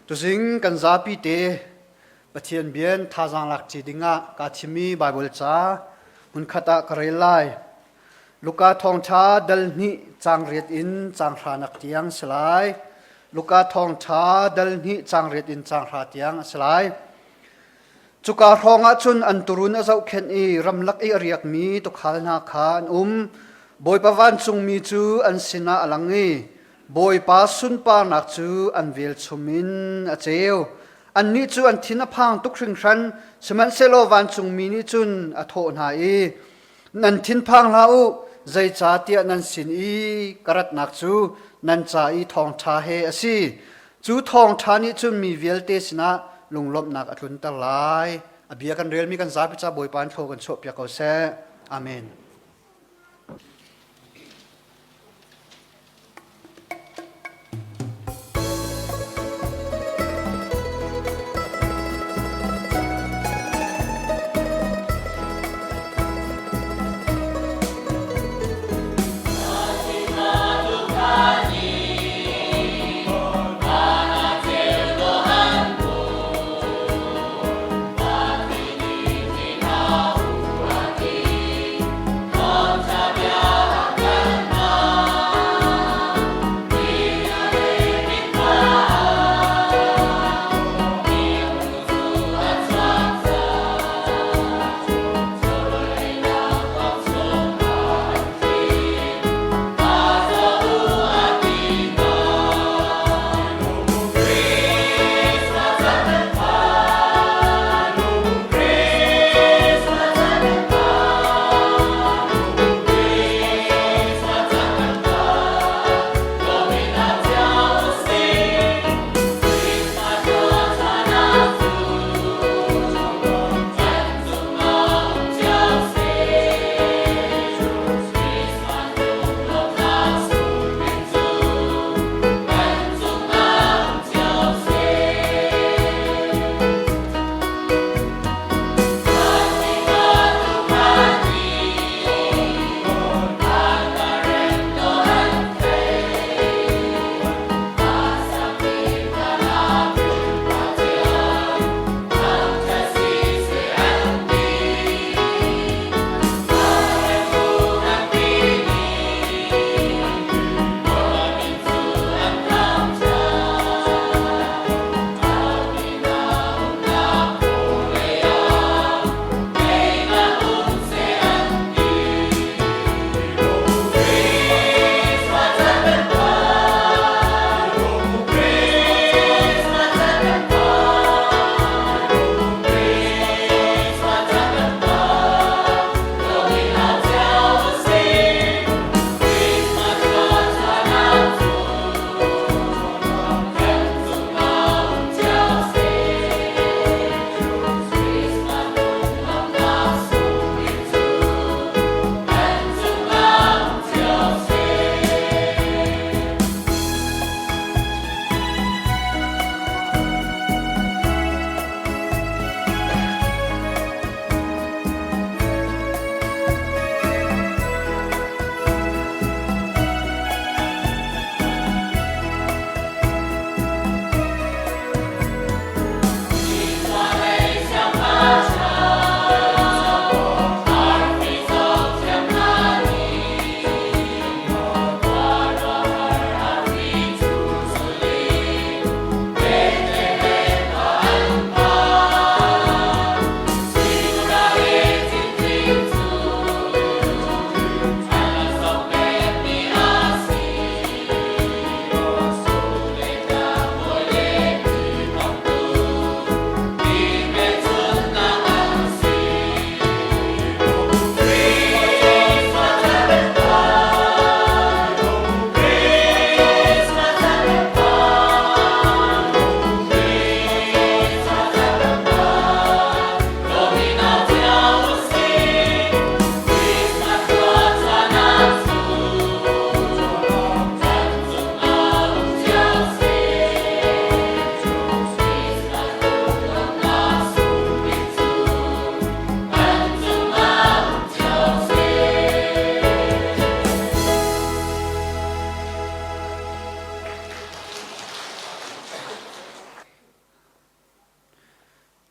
Tuzing kan zapi te Pathian bian thazaang lak ci dingah kaa thimmi Baibal ca hmunkhat ah ka rel lai. Luka thawngṭha dal hnih caang riat in caang hranak tiang si lai. Luka thawngṭha dal hnih caang riat in caang hra tiang a si lai. Cuka hrawng ah cun an turun a zohkhenh i ramlak i a riakmi tuukhal hna kha an um. Bawipa vancungmi cu an sinah a lang i Bawipa sunparnak cu an velchum in a ceu. Annih cu an thin a phang tuk hringhran, sihmanhsehlaw vancungmi nih cun a thawh hna i, Nan thinphang hlah u, zeicahtiah nan sin i ka ratnak cu nan ca i thawngṭha he a si. Cu thawngṭha nih cun mi vialte sinah lunglawmhnak a tlunter lai. A bia kan relmi kan zapi ca Bawipa in thlaw kan chuahpiak ko seh. Amen.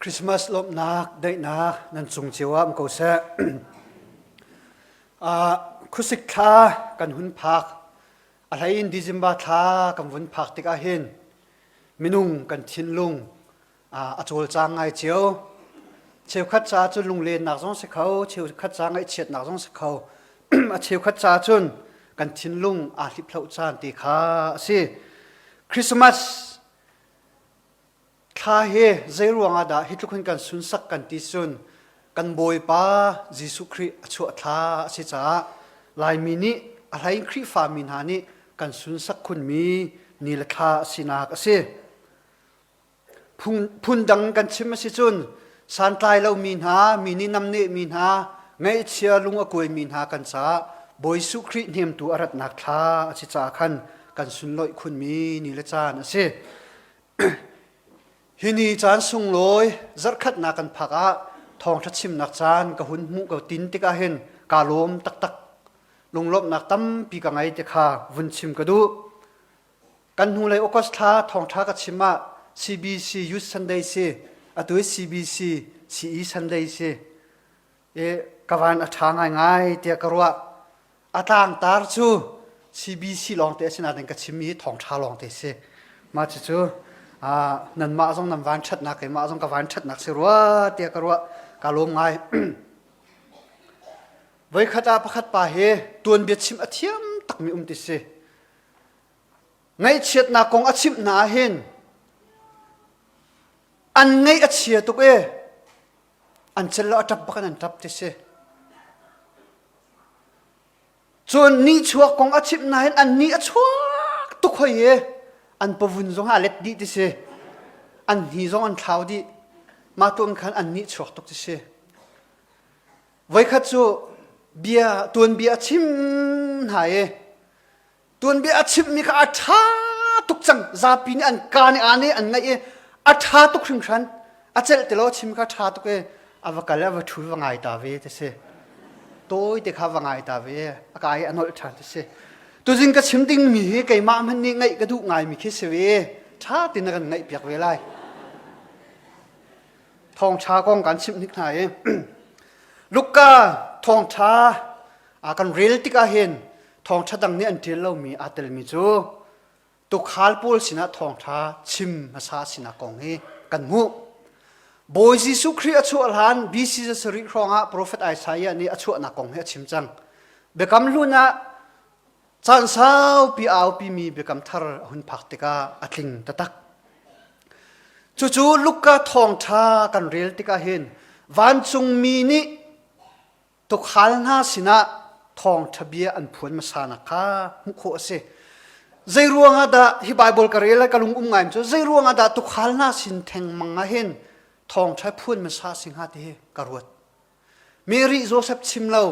Christmas lawmhnak daihnak nan cung cio ah um ko seh. Uh, khuasik thla kan hun phak a hlei in December thla kan vun phak tikah hin minung kan thinlung uh, a cawlcang ngai cio. Cheukhat ca cun lunglennak zong si kho, cheukhat ca ngaihchiatnak zong si kho. A cheukhat ca cun kan thinlung aa hliphloh caan te kha a si. Christmas Thla hi zeiruang ah dah hi tluk hin kan sunsak kan ti cun kan Bawipa Jesuh Khrih a chuah thla a si caah Laimi nih a hlei in Khrihfami hna nih kan sunsak khunmi ni le thla a sinak a si. Phundang kan chim a si cun santlai lomi hna, mi nih namnehmi hna, ngaihchia lung a kuaimi hna kan caah Bawi Jesuh Khrih hnemtu a ratnak thla a si caah khan kan sunlawih khunmi ni le caan a si. Hi ni caan sunglawi zarhkhatnak kan phak ah thawngṭha chimnak caan ka hun hmuh ko tin tikah hin kaa lawm taktak. Lunglawmhnak tampi ka ngei ti kha vun chim ka duh. Kan hnulei August thla thawngṭha ka chim ah CBC Youth Sunday si, atu hi CBC CE Sunday si. I ka van a ṭha ngaingai tiah ka ruah. A tlangtar cu CBC lawngte a si nain ka chimmi hi thawngṭha lawngte si. Mah cucu nanmah zong nan van ṭhatnak keimah zong ka van ṭhatnak si rua tiah ka ruah. Ka lawm ngai. Voikhat ah pakhat pa hi tuanbia chim a thiam takmi um ti si. Ngaihchiatnak kong a chimh hna ah hin an ngaih a chia tuk i an cel lo a ṭap bak in an ṭap ti si. Cun nihchuak kong a chimh nain an nih a chuak tuk hoi i an pavun zong a let dih ti si. An hni zong an thlau dih. Mah tuan khan an nih chuak tuk ti si. Voikhat cu bia tuanbia a chim hna i Tuanbia a chimhmi kha a ṭha tuk cang. Zapi nih an kaa nih aa nih an ngaih i a ṭha tuk hringhran. A celh ti lo a chim kha a ṭha tuk i a va kal i a va ṭhu va ngai ta ve ti si. Tawi te kha va ngai ta ve a ka i a nolh ṭhan ti si. Tuzing ka chim dingmi hi keimah hmanh nih ngaih ka duh ngaimi khi si ve. Ṭha tein na kan ngaihpiak ve lai. Thawngṭha kong kan chimh hnik hna i Luka thawngṭha kan rel tikah hin thawngṭha dang nih an ṭial lomi aa telmi cu tuukhal pawl sinah thawngṭha chim hmasa sinak kong hi kan hmuh. Bawi Jesuh Khrih a chuah hlan BC sarih hrawngah profet Isaiah nih a chuahnak kong hi a chim cang. Biakam Hlun ah caan saupi aupimi biakam thar a hun phak tikah a tling taktak. Cucu Luka thawngṭha kan rel tikah hin vancungmi nih Tuukhal hna sinah thawngṭha bia an phuan hmasanak kha hmuh khawh a si. Zei ruangah dah hi Baibal ka rel ka lung um ngai cu zei ruangah dah tuukhal hna sin thengmang ah hin thawngṭha phuan hmasa si hnga ti hi ka ruat. Mary Joseph chim lo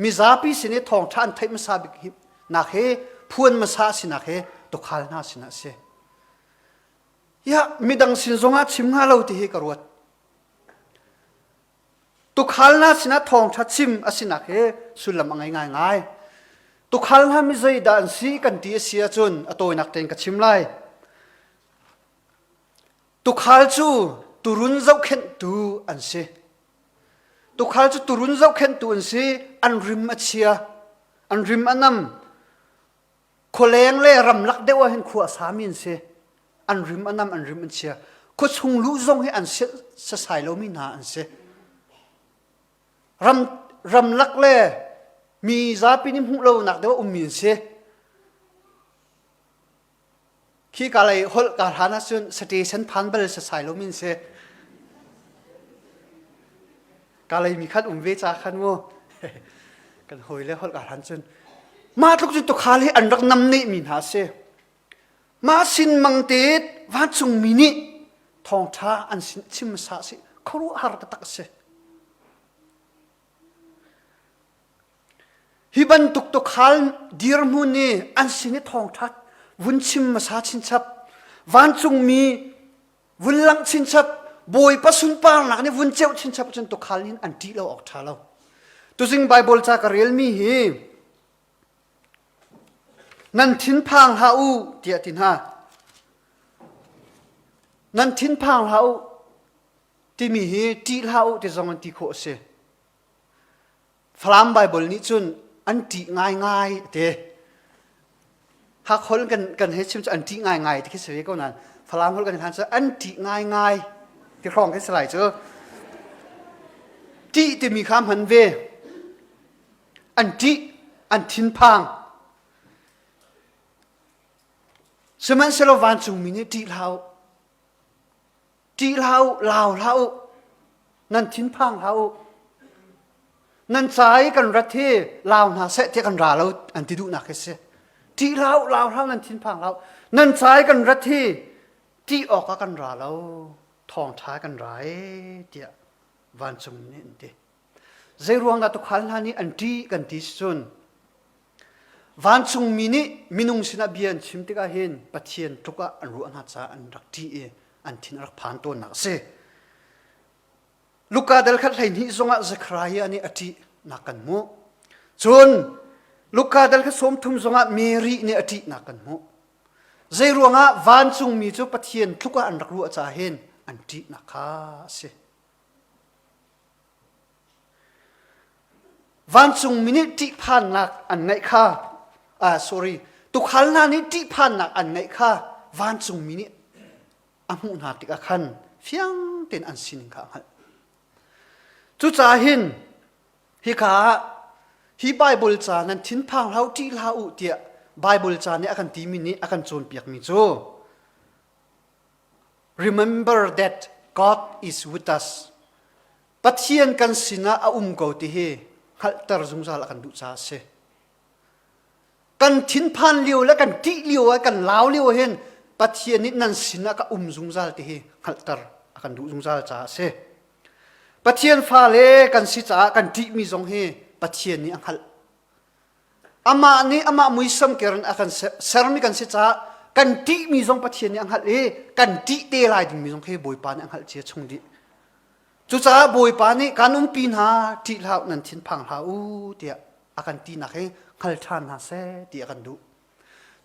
mizapi sin i thawngṭha an theih hmasa bik nak hi phuan hmasa sinak hi tuukhal hna sinah a si. Ya midang sin zongah chim hnga lo ti hi ka ruat. Tukhal hna sinah thawngṭha chim a sinak hi sullam a ngei ngaingai. Tukhal hna mi zeidah an si kan ti a si ahcun a tawinak tein ka chim lai. Tukhal cu turun zohkhenhtu an si. Tukhal cu turun zohkhenhtu an si. An rim a chia, an rim a nam. Khualeng le ramlak deuh ah hin khua a sami an si. An rim a nam, an rim an chia. Khuachung luh zong hi an sasai lomi hna an si. Ram, ramlak le mi zapi nih hmuh lonak deuh a ummi an si. Khi ka lei holh ka hlan ahcun station phan bal sasai lomi an si. Ka lei mi khan um ve ca khan mu. Kan hawi le holh ka hlan cun. Mah tluk cu tukhal hi an rak nam nehmi hna a si. Mah sin mang te vancungmi nih thawngṭha an sin chim hmasa a si. Khuaruahhar taktak a si. Hi bantuk tukhal dirhmun i an sin i thawngṭha vun chim hmasa chinchap vancungmi vun langh chinchap Bawipa sunparnak nih vun ceuh chinchap cun tukhal nih an ṭih lo awk ṭha lo. Tuzing Baibal ca ka relmi hi nan thinphang hlah u tiah ti hna. Nan thinphang hlah u. Timi hi ṭih hlah u ti zong an ti khawh a si. Falam Baibal nih cun an ṭih ngaingai a ti. Hakholh kan kan hei chim cu an ṭih ngaingai ti khi si ve ko nain Falam holh kan hlan cu an ṭih ngaingai ti hrawng khi si lai cu. Ṭih timi kha hman ve. An ṭih, an thinphang. Sihmanhsehlaw vancungmi nih ṭih hlah u. Ṭih hlah u, lau hlah u, nan thinphang hlah u. Nan ca i kan rat hi lau hna seh tiah kan ra lo an ti duhnak hi si. Ṭih hlah u, lau hlah u, nan thinphang hlah u. Nan ca i kan rat hi ṭih awkah kan ra lo, thawngṭha kan ra e tiah vancung nih an ti. Zeiruang dah tuukhal hna nih an ṭih kan ti si cun Vancungmi nih minung sinah bia an chim tikah hin Pathian tluk ah an ruah hna caah an rak ṭih i an thin a rak phan tawnnak a si. Luka dal khat 12 zongah Zekhariah nih a ṭihnak kan hmuh. Cun Luka dal khat 30 zongah Mary nih a ṭihnak kan hmuh. Zeiruangah vancungmi cu Pathian tluk ah an rak ruah caah hin an ṭihnak kha a si. Vancungmi nih ṭihphannak an ngeih kha ah sorry tuukhal hna nih ṭihphannak an ngeih kha vancungmi nih a hmuh hna tikah khan fiang tein an sining kha a hngalh. Cucaah hin hika ah hi Baibal ca nan thinphang hlah u ṭih hlah u tiah Baibal ca nih a kan timi nih a kan cawnpiakmi cu remember that God is with us Pathian kan sinah a um ko ti hi hngalhter zungzal a kan duh caah a si. Kan thinphan lio le kan ṭih lio ah kan lau lio hin Pathian nih nan sinah ka um zungzal ti hi hngalhter a kan duh zungzal caah a si. Pathian fale kan si caah kan ṭihmi zong hi Pathian nih a hngalh. Amah nih amah muisam ker in a kan sermi kan si caah kan ṭihmi zong Pathian nih a hngalh i kan ṭih te lai dingmi zong khi Bawipa nih a hngalh cia chung dih. Cucaah Bawipa nih kan umpi hna ṭih hlah u nan thinphang hlah u tiah a kan tinak hi hngal ṭhan hna seh ti a kan duh.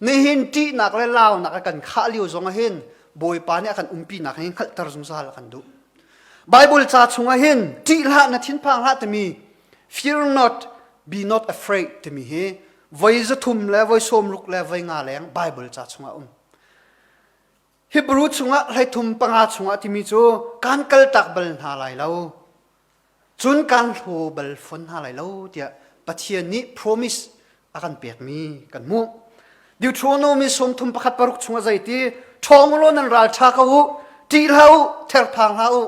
Nihin ṭihnak le launak a kan khah lio zong ah hin Bawipa nih a kan umpinak hi hngalhter zungzal a kan duh. Bible ca chungah hin ṭih hlah na thinphang hlah timi fear not be not afraid timi hi voi 300 le voi 60 le voi nga leng Bible ca chungah um. Hebrew chungah hleithum panga chungah timi cu kan kaltak bal hna lai lo. Cun kan hlaw bal fawn hna lai lo tiah Pathian nih promise a kan pekmi kan hmuh. Deuteronomy 31 paruk chungah zeiti ṭhawng law nan ral ṭha ko u, ṭih hlah u, therphang hlah u.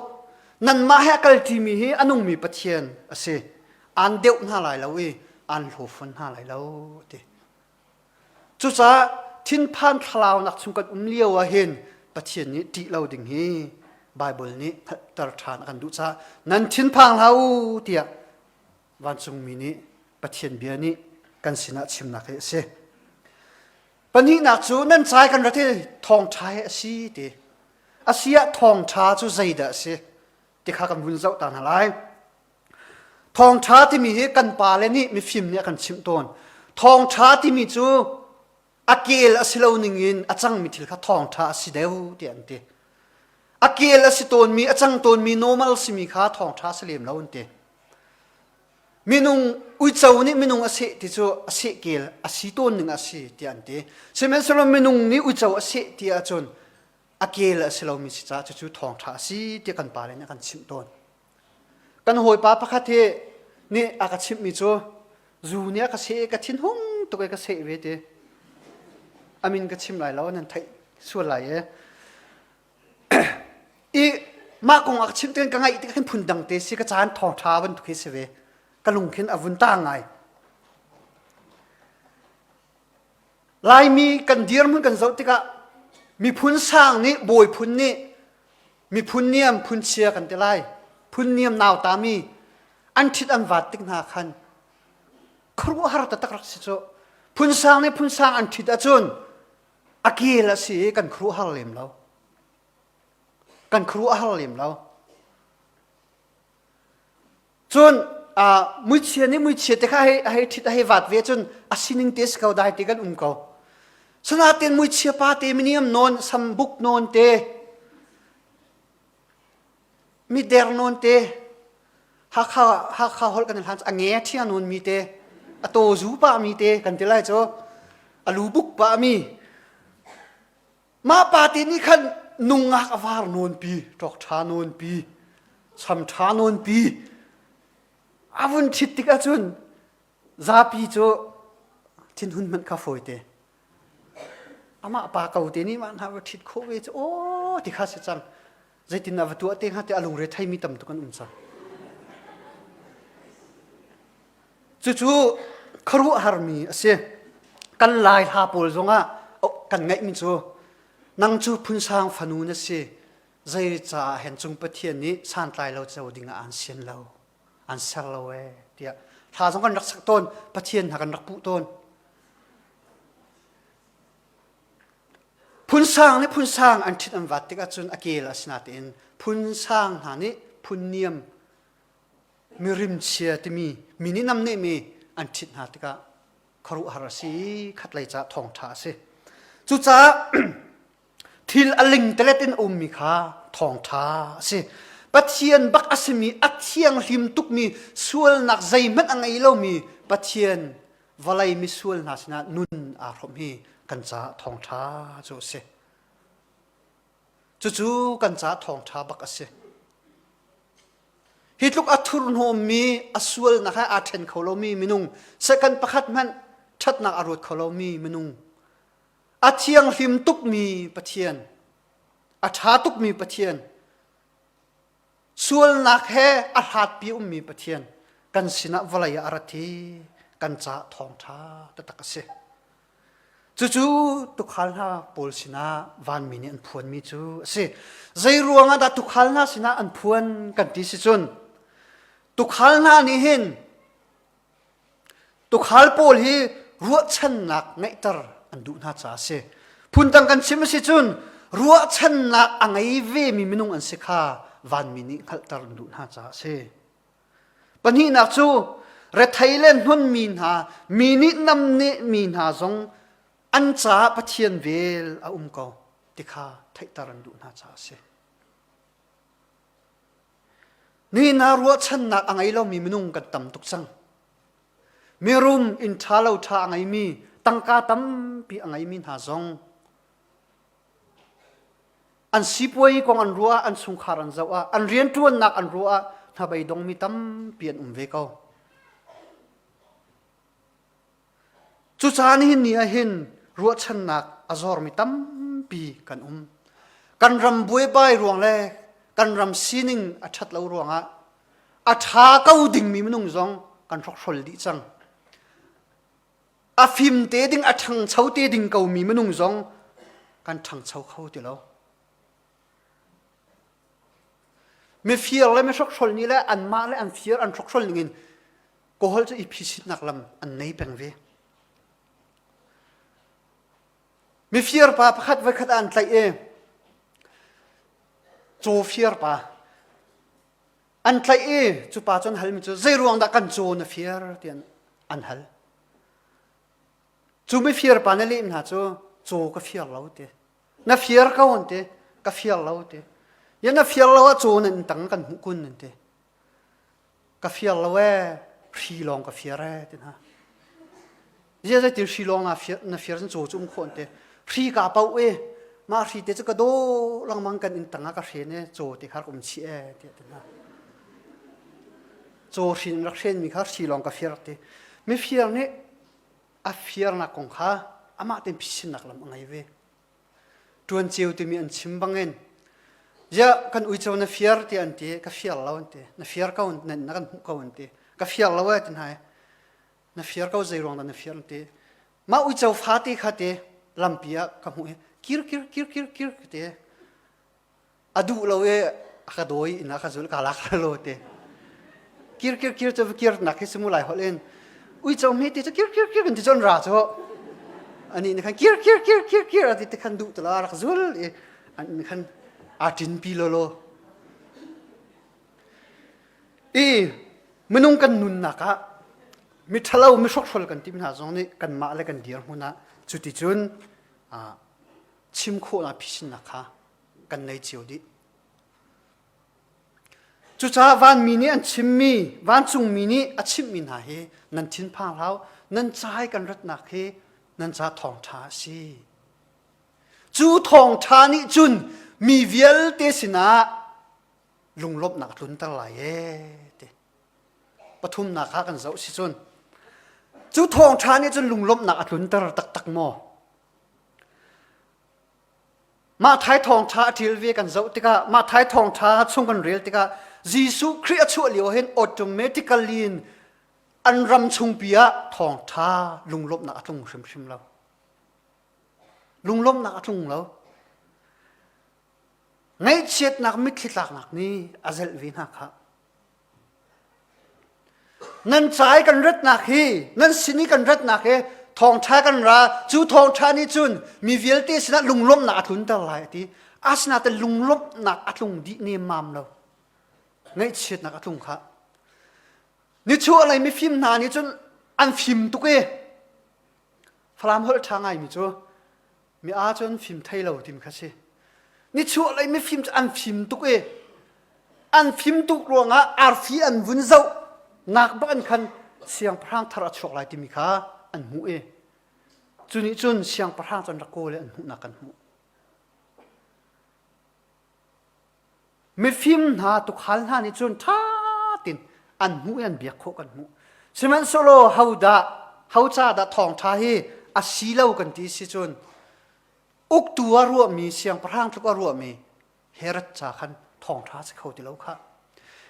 Nanmah he a kal ṭimi hi a nungmi Pathian a si. Aan deuh hna lai lo i aan hlaw fawn hna lai lo ti. Cucaah thinphan thlalaunak chung kan um lio ah hin Pathian nih ṭih lo ding hi Baibal nih hngalhter ṭhan a kan duh caah nan thinphang hlah u tiah vancungmi nih Pathian bia nih kan sinah chimnak hi a si. Pahnihnak cu nan cai kan rat hi thawngṭha hi a si ti. A si ah thawngṭha cu zeidah a si ti kha kan vun zoh ta hna lai. Thawngṭha timi hi kan pale nih mifim nih a kan chimh tawn. Thawngṭha timi cu a kel a si lo ningin a cangmi thil kha thawngṭha a si deuh tiah an ti. A kel a si tawnmi, a cang tawnmi normal simi kha thawngṭha a si lem lo an ti. Minung uico nih minung a seh ti cu a seh kel a si tawn ning a si tiah an ti. Sihmanhsehlaw minung nih uico a seh ti ahcun a kel a si lomi si caah cucu thawngṭha a si tiah kan pale nih a kan chimh tawn. Kan hawipa pakhat hi nih a ka chimhmi cu zu nih a ka seh ka thinhung tuk i ka seh ve ti. A min ka chim lai lo nan theih sual lai e. I mah kong a ka chimh tikhin ka ngaih tik khin phundang te si ka caan thawngṭha bantuk hi si ve. Ka lung khin a vun ta ngai. Laimi kan dirhmun kan zoh tikah miphun sang nih bawi phun nih miphun niam phun chia kan ti lai phun niam nautami an ṭhit an vaat tik hna khan khuaruahhar taktak rak si cu phun sang nih phun sang an ṭhit ahcun a kel a si i kan khuaruahhar lem lo kan khuaruahhar lem lo Cun muichia nih muichia te kha a hei ṭhit a hei vat ve cun a sining te si ko dai te kan um ko. Sinain muichia pa te miniam nawn sambuk nawn te. Mi der nawn te Hakha Hakha holh kan hlan a nge ṭhia nawn mi te a taw zu pah mi te kan ti lai cu a lu buk pah mi mah pa te nih khan nungak a var nawn pi ṭawk ṭha nawn pi cham ṭha nawn pi a vun ṭhit tik ahcun zapi cu thinhun hmanh kha fawi te amah pa ko te nih mah hna va ṭhit khawh ve cu aw ti kha si cang zeitin a va tuah te hnga ti a lungre theimi tam tuk an um cang cucu khuaruahharmi a si kan lai hla pawl zongah kan ngaihmi cu nang cu phunsang fanu na si zei caah hen cung pathian nih santlai lo co dingah aan sian lo an ser lo ee tiah hla zong kan rak sak tawn pathian hna kan rak puh tawn Phunsang nih phunsang an ṭhit an vat tikah cun a kel a si natein phunsang hna nih phunniam mirimchia timi mi nih namnehmi an ṭhit hna tikah khuaruahhar a si i khatlei caah thawngṭha a si. Cucaah thil a lingtelet in a ummi kha thawngṭha a si. Pathian bak a simi a thianghlim tukmi sualnak zeihmanh a ngei lomi Pathian vawlei misual hna sinah nun aa hrawmh hi kan caah thawngṭha cu a si. Cucu kan caah thawngṭha bak a si. Hi tluk a thurhnawmmi, a sualnak he aa ṭhen kho lomi minung, second pakhat hmanh ṭhatnak a ruat kho lomi minung, a thianghlim tukmi Pathian, a ṭha tukmi Pathian, Sualnak he a hlatpi ummi Pathian kan sinah vawlei ah a rat hi kan caah thawngṭha taktak a si. Cucu tukhal hna pawl sinah vanmi nih an phuanmi cu a si. Zei ruangah dah tukhal hna sinah an phuan kan ti si cun tukhal hna nih hin Tuukhal pawl hi ruahchannak ngeihter an duh hna caah a si. Phundang kan chim a si cun ruahchannak a ngei vemi minung an si kha vanmi nih hngalhter an duh hna caah a si. Pahnihnak cu rethei le hnonmi hna, mi nih namnehmi hna zong an caah Pathian vel a um ko ti kha theihter an duh hna caah a si. Nihin ah ruahchannak a ngei lomi minung kan tam tuk cang. Mirum inn ṭha lo ṭha a ngeimi, tangka tampi a ngeimi hna zong an sipuai kong an ruah, an chungkhar an zoh ah, an rianṭuannak an ruah ah hnabei dongmi tampi an um ve ko. Cucaah nihin ni ah hin ruahchannak a zormi tampi kan um. Kan ram buaibai ruang le kan ram sining a ṭhat lo ruangah a ṭha ko dingmi minung zong kan hrokhrol dih cang. A fim te ding, a ṭhangcho te ding komi minung zong kan ṭhangcho kho ti lo. Mifir le mihrokhrol nih le anmah le an fir an hrokhrol ningin Kawl cu i phisitnak lam an nei peng ve. Mifir pa pakhat voikhat ah an tlaih i caw fir pa an tlaih i cu pa cu an halmi cu zei ruang dah kan caw na fir ti an hal. Cu mifir pa na leh hna cu caw ka fir lo ti. Na fir ko an ti. Ka fir lo ti. Ya na fir lo ah caw nan tang kan hmuh kun an ti. Ka fir lo ee, hri lawng ka fir ee ti hna. Zia zeitin hri lawng na fir, na fir cun caw cu um khawh an ti. Hri ka poh i mah hri te cu ka daw lengmang kan inn tang ah ka hren i caw te kha rak um chih ee tiah ti hna. Caw hrin rak hrenmi kha hri lawng ka fir ti. Mifir nih a firnak kong kha amah tein phisinnak lam a ngei ve. Ṭuan cio timi an chim bangin ziah kan uico na fir tiah an ti ka fir lo an ti na fir ko na na kan hmuh ko an ti ka fir lo eh ti hna na fir ko zei ruang dah na fir an ti mah uico fate kha te lampi ah ka hmuh i kir kir kir kir kir te a duh lo i a ka dawi in a ka zul ka lak lo te kir kir kir cu kir nak hi simu lai holh in uico hme ti cu kir kir kir ti cun ra cu ani ni khan kir kir kir kir kir ati te khan duh tala rak zul i an khan a tin pi lo lo i minung kan nunnak ah mi ṭhalo mi hrokhrol kan tim hna zong nih kanmah le kan dir hmun ah cuticun chim khawhnak phisinnak kha kan nei cio dih. Cucaah vanmi nih an chimmi, vancungmi nih a chimhmi hna hi nan thinphang hlah u, nan ca i kan ratnak hi nan ca thawngṭha a si. Cu thawngṭha nih cun mi vialte sinah lunglawmhnak a tlunter lai ee ti. Pathumnak ah kan zoh si cun cu thawngṭha nih cun lunglawmhnak a tlunter taktak maw? Mah thai thawngṭha a ṭial ve kan zoh tikah mah thai thawngṭha chung kan rel tikah Jesuh Khrih a chuah lio hin automatically in an ram chungpi ah thawngṭha lunglawmhnak a tlung hrimhrim lo. Lunglawmhnak a tlung lo. Ngaihchiatnak mitthli tlaknak nih a zelh ve hna khah. Nan ca i kan ratnak hi, nan sin i kan ratnak hi thawngṭha kan ra, cu thawngṭha nih cun mi vialte sinah lunglawmhnak a tlunter lai a ti. Asinain lunglawmhnak a tlung dih nemmam lo. Ngaihchiatnak a tlung khah. Nichuahlei mifim hna nih cun an fim tuk i Falam holh ṭha ngaimi cu mi aa cu an fim thei lo timi kha si. Nichuahlei mifim cu an fim tuk i an fim tuk ruangah arfi an vun zoh nak bak an khan siangpahrang thar a chuak lai timi kha an hmuh i cu nih cun siangpahrang cu an rak kawl i an hmuhnak kan hmuh. Mifim hna tukhal hna nih cun ṭha tin an hmuh i an biak khawh kan hmuh. Sihmanhsehlaw hodah ho ca dah thawngṭha hi a si lo kan ti si cun uktu a ruahmi siangpahrang tluk a ruahmi Herod ca khan thawngṭha si kho ti lo khah.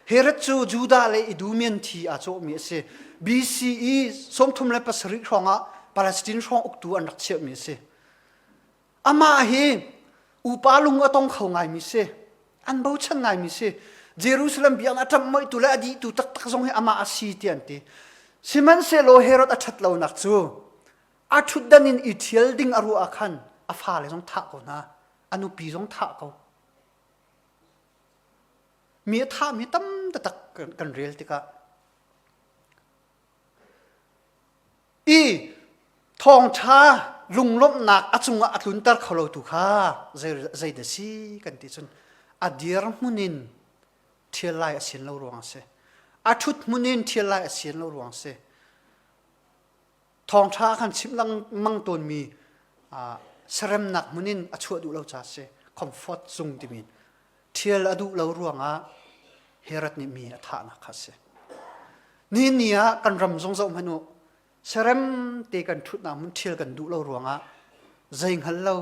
Herod cu Judah le Idumean thi aa cawhmi a si. BCE 37 hrawng ah Palestine hrawng uktu an rak chiahmi a si. Amah hi upa lung a tong kho ngaimi si. An bochan ngaimi si. Jerusalem biakinn a ṭamh tu le a dihtu taktak zong hi amah a si ti an ti. Sihmanhsehlaw Herod a ṭhat lonak cu a ṭhutdan in i ṭhial ding a ruah ah khan a fale zong thah ko hna, a nupi zong thah ko. Mi a thahmi tam taktak kan rel tikah I thawngṭha lunglawmhnak a cungah a tlunter kho lotu kha zei dah si kan ti cun a dirhmun in ṭhial lai a sian lo ruang a si. A ṭhut hmun in ṭhial lai a sian lo ruang a si. Thawngṭha a kan chimh lengmang tawnmi seremnak hmun in a chuah duh lo caah a si. Comfort zung timi ṭhial a duh lo ruangah Herod nih mi a thahnak kha a si. Nihin ni ah kan ram zong zoh hmanh u, serem te kan ṭhutnak hmun ṭhial kan duh lo ruangah zei hngal lo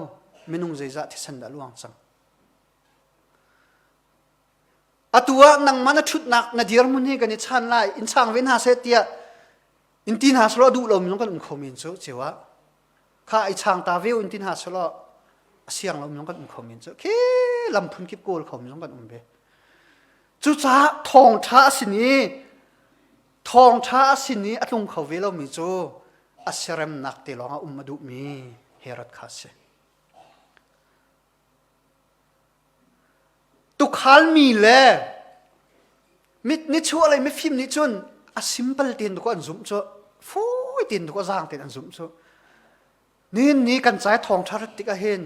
minung zeizah thisen dah luang cang. Atu ah nangmah na ṭhutnak na dirhmun hi kan i chan lai, in chang ve hna seh tiah in ti hna selaw duh lo mi zong kan um kho men cu ceu ah kha i chang ta ve in ti hna selaw a siang lo mi zong kan um kho men cu khi lam phun kip kawl kho mi zong kan um ve. Cucaah thawngṭha a sin i thawngṭha a sin i a tlung kho ve lomi cu a siaremnak te lawng ah um a duhmi Herod kha a si. Tukhal mi le nichuahlei mifim nih cun a simple tein dawkaw an zumh cu fawi tein dawkaw zaang tein an zumh cu. Nihin ni kan ca i thawngṭha rat tikah hin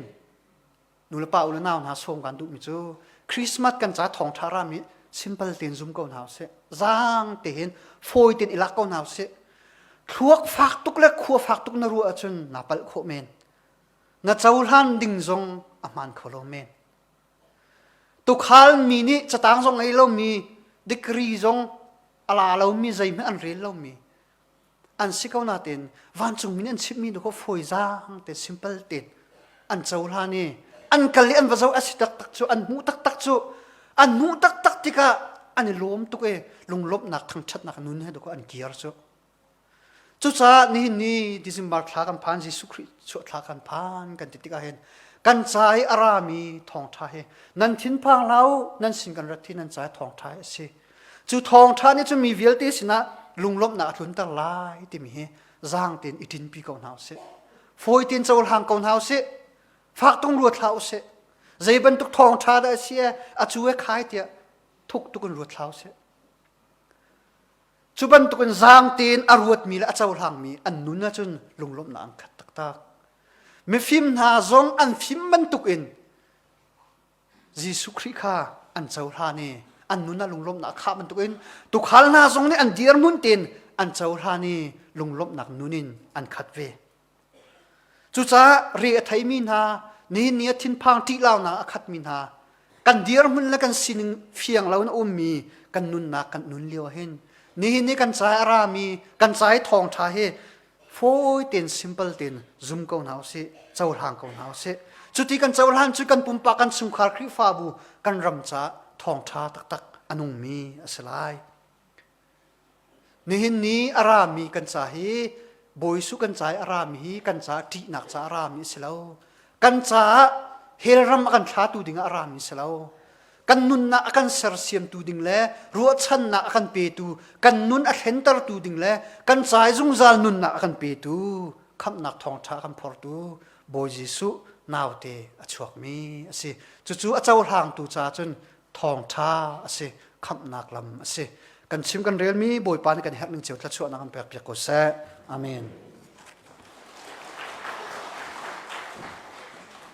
nulepa u le nau hna sawm kan duhmi cu Christmas kan ca thawngṭha rami simple tein zum ko hna usih zaang tein fawi tein i lak ko hna usih thluak fak tuk le khua fak tuk na ruah ahcun naa palh khawh men na cohlan ding zong a hmaan kho lo men tukhal mi nih catang zong ngei lomi degree zong a la lomi zeihmanh an rel lomi an si ko nain vancungmi nih an chimhmi nu kha fawi zaang te simple tein an cohlan i an kal i an va zoh a si taktak cu an hmuh taktak cu an hmuh taktak tikah an i lawm tuk i lunglawmhnak thangṭhatnak nun he dawkaw an kir cu cucaah nihin ni December thla kan phan Jesuh Khrih chuah thla kan phan kan ti tikah hin kan ca i a rami thawngṭha hi nan thinphang hlah u nan sin kan rat hi nan ca i thawngṭha hi a si Cu thawngṭha nih cun mi vialte sinah lunglawmhnak a tlunter lai timi hi zaang tein i ṭinpi ko hna usih. Fawi tein cohlang ko hna usih. Fak tung ruat hlah usih. Zei bantuk thawngṭha dah a si e, a cu e khai tiah thuk tuk in ruat hlah usih. Cu bantukin zaang tein a ruatmi le a cohlangmi an nun ahcun lunglawmhnak an khat taktak. Mifim hna zong an fim bantukin Jesuh Khrih kha an cohlan i An nun ah lunglawmhnak a khah bantukin tuukhal hna zong nih an dirhmun tein an cohlan i lunglawmhnak nun in an khat ve. Cucaah re a theimi hna, nihin ni ah thinphang ṭihlaunak a khatmi hna, kan dirhmun le kan sining fiang lo in a ummi kan nunnak kan nun lio ah hin nihin ni kan ca i a rami kan ca i thawngṭha hi fawi tein simple tein zum ko hna usih, cohlang ko hna usih. Cuti kan cohlan cu kan pumpak kan chungkhar Khrihfabu kan ram caah thawngṭha taktak a nungmi a si lai. Nihin ni a rami kan ca hi Bawi Jesuh kan ca i a rami hi kan caah ṭihnak ca a rami a si lo. Kan caah hell ram a kan thlatu dingah a rami a si lo. Kan nunnak a kan sersiamtu ding le ruahchannak a kan petu, kan nun a thlentertu ding le kan ca i zungzal nunnak a kan petu, khamhnak thawngṭha a kan phortu Bawi Jesuh naute a chuakmi a si. Cucu a cohlangtu caah cun thawngṭha a si khamhnak lam a si kan chim kan relmi bawipa nih kan herh ning cio thluachuahnak kan pek piak ko seh amen.